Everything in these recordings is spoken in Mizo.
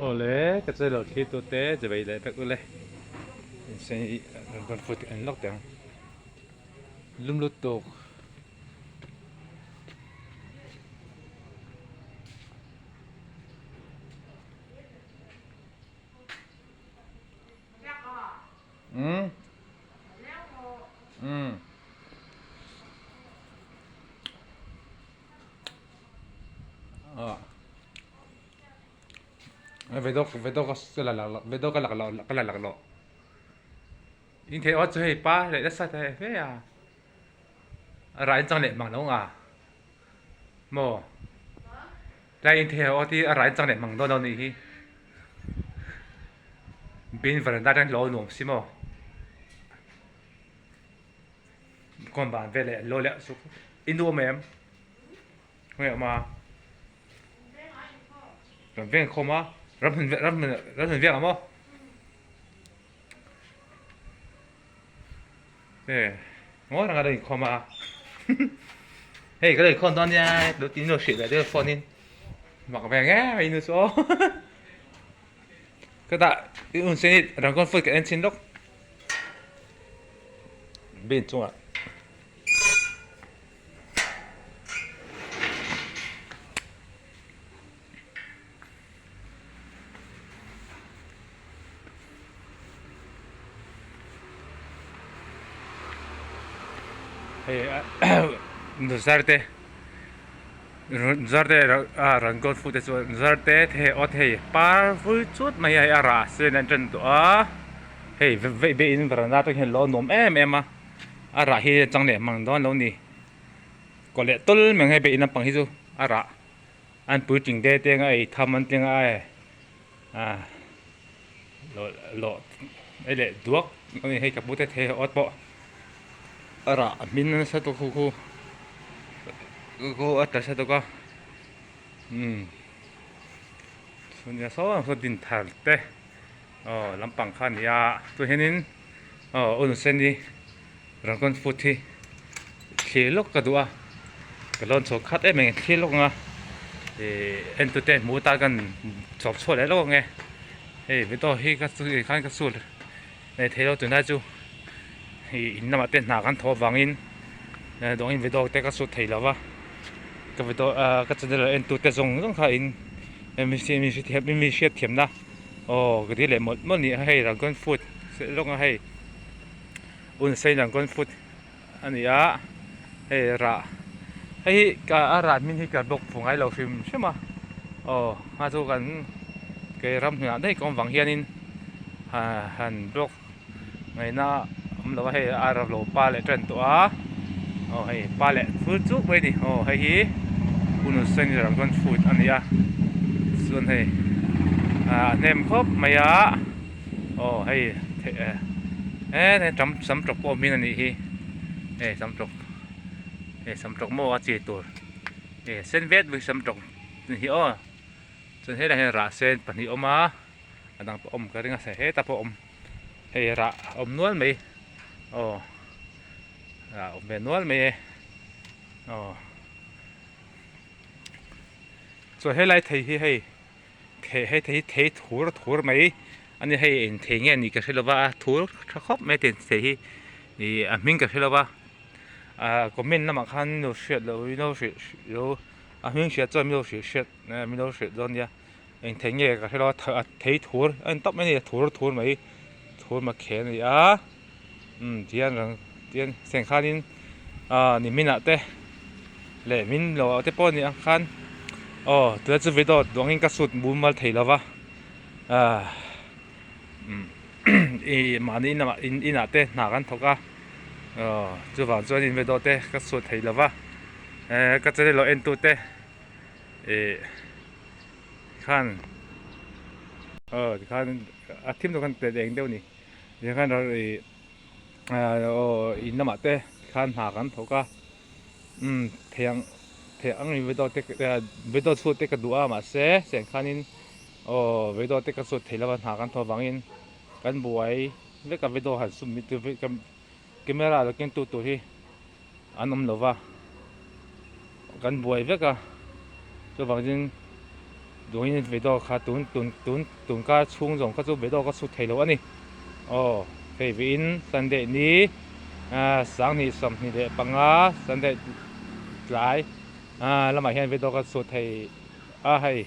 Awle ka chei lo thlir tu te chawei leh vek ule insen hi rawn rawn fut en lawk teh ang lum lutuk. Umm umm. Video video ka la lak video ka lak loh ka la lak loh in thei awt chu hei pa leh nasa ta hle a a rai chang leh mang lo nga maw lai in thei awt hi a rai chang leh mang dawn lo nih hi bin veranda atang lo nuam si maw kawn ban vel leh lo leh suk i nuam em. Hmeh awm a kan veng khawm a ram hmun ram hmun ram hmun veng ang maw e ngawi reng a lo inkhawm a hei ka lo inkhawm dawn nia lo tin lo hrilh leh deuh phone in mak ve nge mai nu chu aw ka dah i un sen i rangon food ka en chhin lawk bin chungah. Hei nuzar te nuzar te a rangon food te chuan nuzar te hei awt hei par vui chut mai a hei a rah sen an tan tawh a hei vei vei in veranda atang hian lo nuam em em a. A rah hi chang leh mang dawn lo ni. Kaw leh tawl mai ang hei beih lampang hi chu a rah an puitling te te anga ei tham an tling a e ah lawh lawh ei leh duak a ni hei ka pu te thei awt pawh a rah a hmin nasa tawk khu khu khu a tla nasa tawk a umm chuan saw saw din thar te aw lampang kha a ni a chuan hianin. Aw un sen hi dragon fruit hi thlir lawk ka duh a ka lawn chho khat em em thlir lawk ang a ih en tu te hmu tan kan chawp chhuak leh lawk ang e hei video hi ka chu khan ka chhut leh thei lo tunlai chu ih in lamah te hna kan thawh avangin dawngin video te ka chhut thei lo va ka video ah ka channel ah en tu te zawng zawng kha in mi hriat thiamna. Aw ka ti leh mawlh mawlh a ni a hei dragon fruit lawk a hei un sei dragon fruit a ni a hei rah hei hi ka a rah hming hi ka bawk fu ngai lo hrim hrim a aw hma chu kan kei ram hnenah daih ka awm vang hianin ah han block ngaihna awm lo a hei a rah lo pa leh tan tawh a aw hei pa leh ful chuk mai a ni aw hei hi un sen dragon fruit a ni a chuan hei ah a hnem khawp mai a aw hei eh tam sam tawk pawh hmin a nih hi hei sam tawk hei sam tawk maw a chi tur hei sen vet mai sam tawk ni hi aw chuan helaiah hian rah sen pahnih a awm a. A dang pawh awm ka ring a hetah pawh awm hei rah a awm nual mai aw rah a awm ve nual mai e aw chuan helai thei hi hei thei hei thei hi thei thur thur mai a ni hei eng thei nge anih ka hre lova a thur tha khawp mai a thei hi ih a hming ka hre lova ah comment lamah khan lo hriat loh in lo hrilh lo a hming hriat chuan min lo hrilh hriat min lo hrilh dawn nia. Eng thei nge ka hre lo a thei thur a ni tawp mai a ni a thur thur mai thur makhel a ni a umm tihian rang tihian seng khanin ah nimin ah te leh min lo ah te pawh a ni ang khan aw tunah chu video duangin ka shoot mumal thei lo va ah umm ih mahni inah inah te hna kan thawk a aw chuvang chuanin video te ka shoot thei lo va eh ka channel lo en tu te ih. Khan aw tikhan a thim deuh khan tet eng deuh a ni tikhan ih aw in lamah te khan hna kan thawk a umm thei ang thei ang in video te video chhut te ka duh a mahse seng khanin aw video te ka chhut thei lo a hna kan thawh avangin kan buai vek a video han sum camera lo keng tu tur hi an awm lo va kan buai vek a chuvangin Duhin video kha tun tun tun tun kar chhung zawng kha chu video ka chhut theilo a ni. Aw hei vein Sunday ni ah 25 Sunday tlai ah lamah hian video ka chhut thei a hei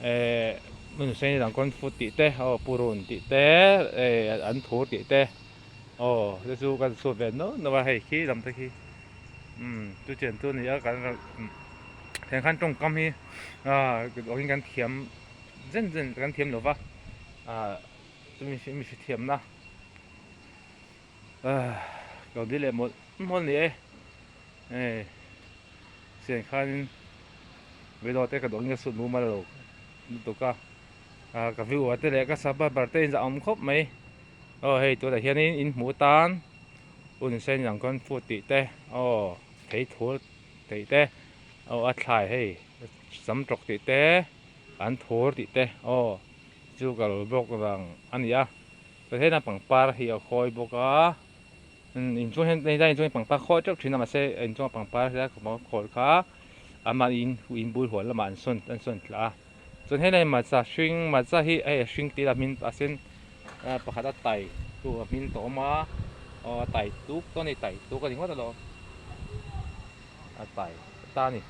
eh hmun hreng dang kawn food tih te aw purun tih te eh an thur tih te aw te chu kan chhut ve nual nual a hei khi lam te khi umm chu chian chu a ni a kan Tiang khan tawngkam hi ah awhin kan thiam zen zen kan thiam lo va ah chumi mi hrethiamna ah lo dil leh mawlh mawlh a ni e hei chian khanin video te ka duh ang sut mumal lo lutuk a ah ka viewer te leh ka subscriber te in zah awm khawp mai aw hei tunah hianin in hmuh tan hun sen ang khawn food tih te aw thei thur. Tih te aw a thlai hei sam tawk tih te an thur tih te aw chu ka lo bawk vang a ni a chuan heta pangpar hi a khawi bawk a inchung hian helai inchung hian pangpar khawi teuh thin a mahse inchunga pangpar helai khawi kha amah in inbul huan lamah an sawn an sawn thla a chuan helai hmarcha hring hmarcha hi hei a hring tih a hmin a sen pakhat a tai chu a hmin tawh awm a aw a tai tuk tawh a ni tai tuk a ni ngawt alawm a tai ta a ni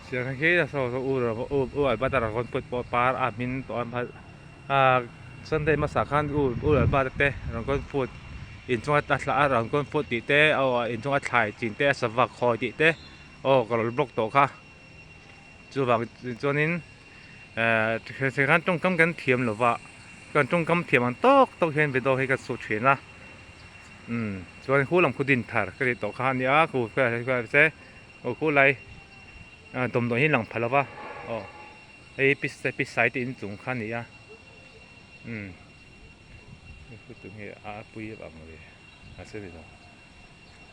siang khi saw saw u u u albert a rawn put pawh par a hmin tawh a a sunday hmasa khan u u albert te rawn kawn foot inchunga a thla a rawn kawn foot tih te aw inchunga thlai chin te a sava khawi tih te. Aw ka lo block tawh kha chuvang chuanin ehh tikhan tawngkam kan thiam lo va chuan tawngkam thiam ang tawk tawk hian video hi ka chhuah thin a umm chuan khu lam khu din thar ka tih tawh kha a nia khu se aw khu lai dawmdawi hi lang pha lo va aw hei hi pisai te inchung kha a ni a umm hei khu chu nge a pui ang ve a se ni lo.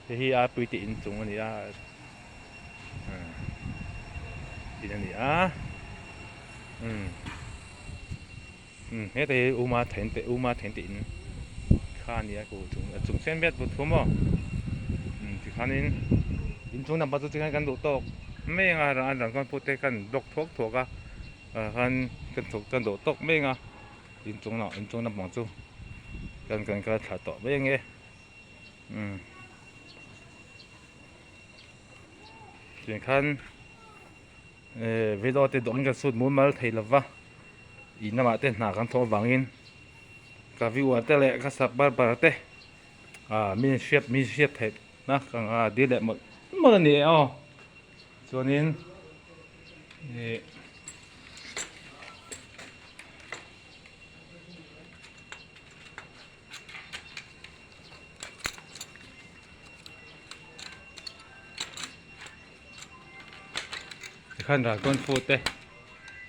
Hei hi a pui tih inchung a ni a in a ni a umm umm heta hi uma then te uma then tih in kha a ni a ku chung a chung sen vet vut thum aw umm tikhanin inchung lam pawh chu tikhan kan duh tawk mai ang a an rang pawh te kan block thuak thuak a ah khan kan thawk kan duh tawk mai ang a inchung lam inchung lampang chu kan kan kal thla tawh mai ang e. Umm tiang khan eh video te dawng in kan sut mumal thei lo va in lamah te hna kan thawh avangin ka viewer te leh ka subscriber te ah min hriat min hriat theih na ka nga dil leh mawlh mawlh a ni e aw chuanin ih. Tikhan dragon fruit te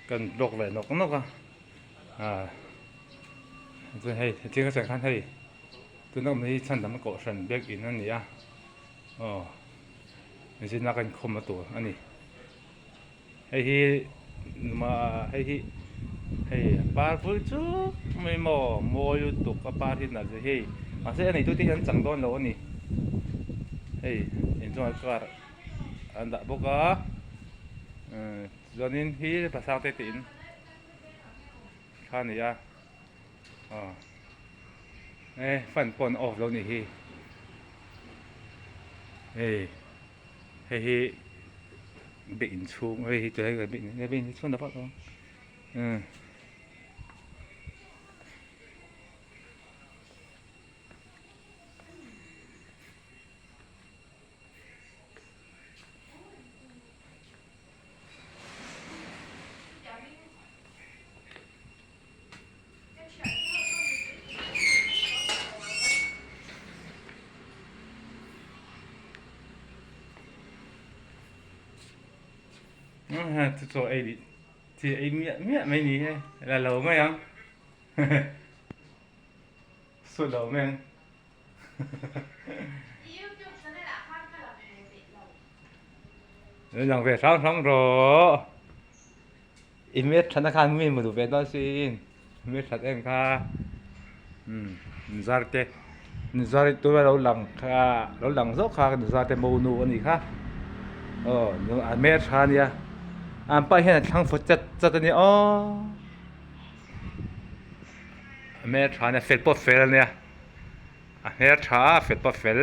kan block leh nawk nawk a ah chuan hei thil ka sawi khan hei tuna awm hi chhandam kohhran biakin a ni a aw zina kan inkhawmna tur a ni. Hei hi hei hi hei par vul chuk mai maw mawi lutuk a par hi nalh zia hei mahse a neitu te hi an chang dawn lo a ni hei inchungah car an dah bawk a chuanin hi pasang te tiin kha a ni a aw e fan pawh an off lo a nih hi hei. Hei hi beh inchhung hei hi chu hei beh inchhung ta vak lo umm. Chu chaw ei leh chi ei miah miah mai ni e la lo mai ang sut lo mai ang. Lang ve hrang hrang rawh. I hmel that na khan mi hmu duh ve dawn sin hmel that em kha umm nuzar te nuzar tura lo lang kha lo lang zawk kha nuzar te monu a nih kha aw a hmel tha a nia. An pa hian a thlang fu chat chat a ni aw. A hmel tha a nia fel pawh fel a nia a hmel tha a fel pawh fel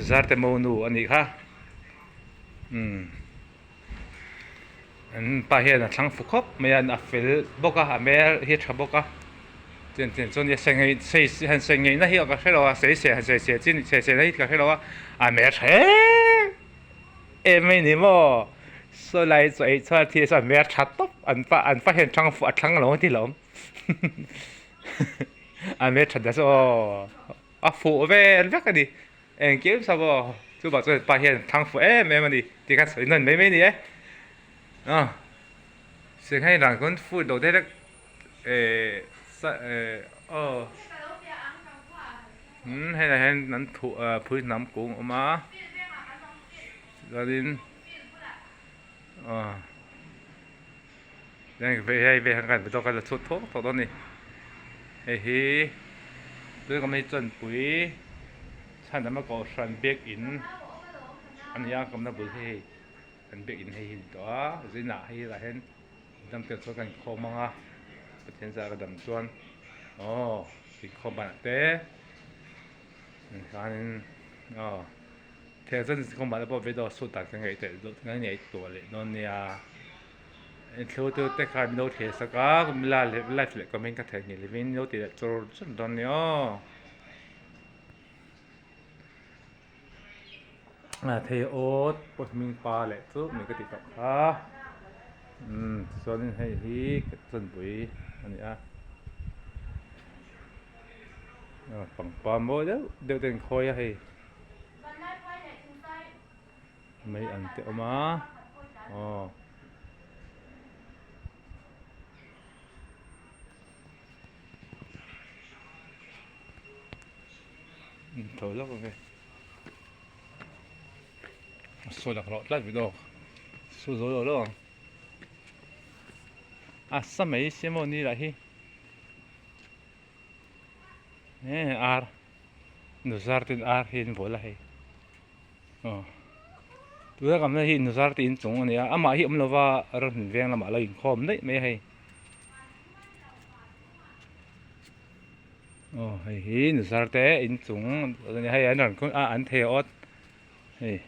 zar te monu a nih kha umm an pa hian a thlang fu khawp mai a a fel bawk a a hmel hi a tha bawk a chuan tiang chuan han sawi ngeihna hi ka hrelo a sawi han sawi se chin sawi se na hi ka hrelo a a hmel tha em em mai ni maw saw lai chaw ei chuan thil saw a hmel tha tawp an pa an pa hian thlang fuh a thlang lo ang tih lo a hmel that dan chu aw a fuh vel vek a ni engkim saw aw chuvang chuan pa hian thlang fuh em em a ni tih kha sawi nawn mai mai a ni e aw sanghei rang chuan food lo te vek eh eh aw umm helaiah hian an thuh ah phui hnam kung a awm a chuanin aw. Hei ve han kan tawk a la chhut thawk thawk dawn a ni hei hi tuna kan hei chuanpui chhan lam a kohhran biakin a ni a kawmna bul hi hei an biakin hei hi a ni tawh a zinah hei lah hian dam te chuan kan inkhawm ang a Pathian zar a dam chuan aw inkhawm banah te chuanin aw. Thei chuan kawng mahni pawh video shoot dan ka ngaih theih ka ngaihtuah leh dawn nia thil tu te kha min lo thlir sak a like leh comment ka theihnghilh lovin min lo ti leh chur chur dawn nia aw thei awt pawh hming pa leh chu min ka tih tawh kha umm tichuanin hei hi ka chanpui a ni a. Pangpar mawi deuh deuh te an khawi a hei mai ang te awm a aw tho lawk ang e a sawi laklawh tlat video su zo lo lo ang a sa mai sia maw ni lah hi. He ar nuzar ten ar hi an bawl a hei aw tuna kan hmuh hi nuzar te inchung a ni a amah hi awm lova ramhlun veng lamah a lo inkhawm daih mai a hei aw hei hi nuzar te inchung a ni a hei an rawn a an thei a awt hei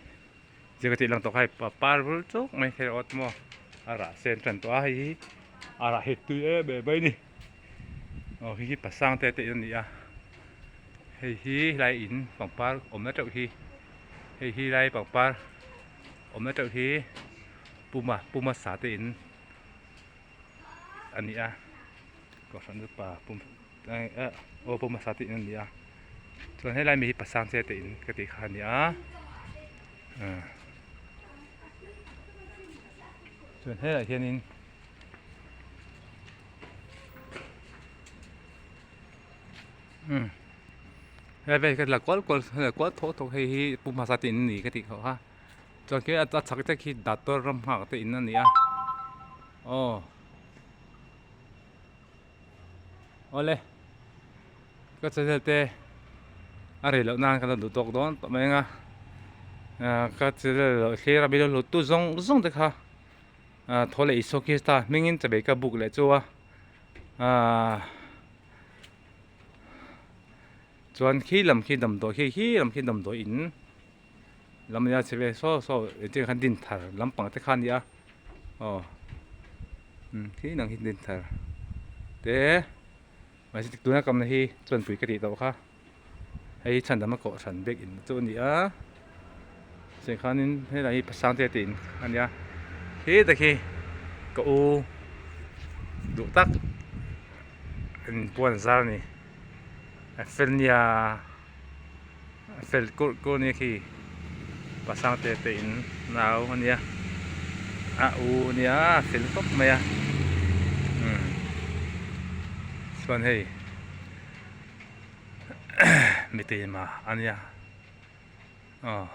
zir ka tih lang tawh kha hei par vul chuk mai thei a awt maw a rah sen tan tawh a hei hi a rah hi tui em em mai a ni. Aw hei hi pasang te te in a ni a hei hi helai in pangpar awmna teuh hi hei hi lai pangpar awmna teuh hi puma puma sa te in a ni a kohhran upa aw puma sa te in a ni a chuan helai mi hi pasang te te in ka tih kha a ni a chuan helaiah hianin. Umm helai vel hi ka la kual kual la kual thawk thawk hei hi pu hmasa te in a ni ka tih khawh kha chuan khi a chhak te khi dator ram nghak te in a ni a aw awle ka channel te a rei loh nan ka la duh tawk dawn tawh mai ang a ah ka channel loh thlir a video hlut tu zawng zawng te kha. Thaw leh Isua Krista hmingin chabei ka buk leh chu a chuan khi lam khi damdawi khi khi lam khi damdawi in lam a nia chhe ve saw saw engtin khan din thar lampang te kha a ni a aw khi dang hi din thar te mahse tuna kamna hi chuanpui ka tih tawh kha hei hi chhandam a kohhran bek in chu a ni a chutiang khanin helai hi pasang te tih in a nia khi te khi ka u duh tak in puan zar a ni a fel nia a fel kurh kurh a nia khi pasang te te in nau a nia a u a nia a fel khawp mai a umm chuan hei. Mitema a nia aw.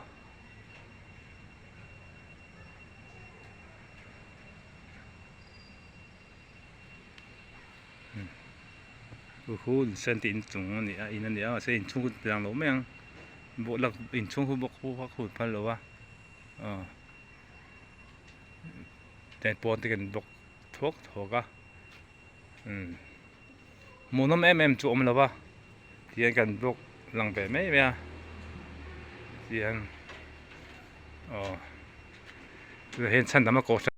Hun sen tih inchung a ni a in a ni a mahse inchhung chu tiang lo mai ang bawh lak inchhung khu bawk khu kha khun phal lo a aw. Tiang pawn te kan block thuak thuak a umm hmuhnawm em em chu a awm lo va tihian kan block lang ve mai mai a tihian aw tunah hian chhan dam a kohhran.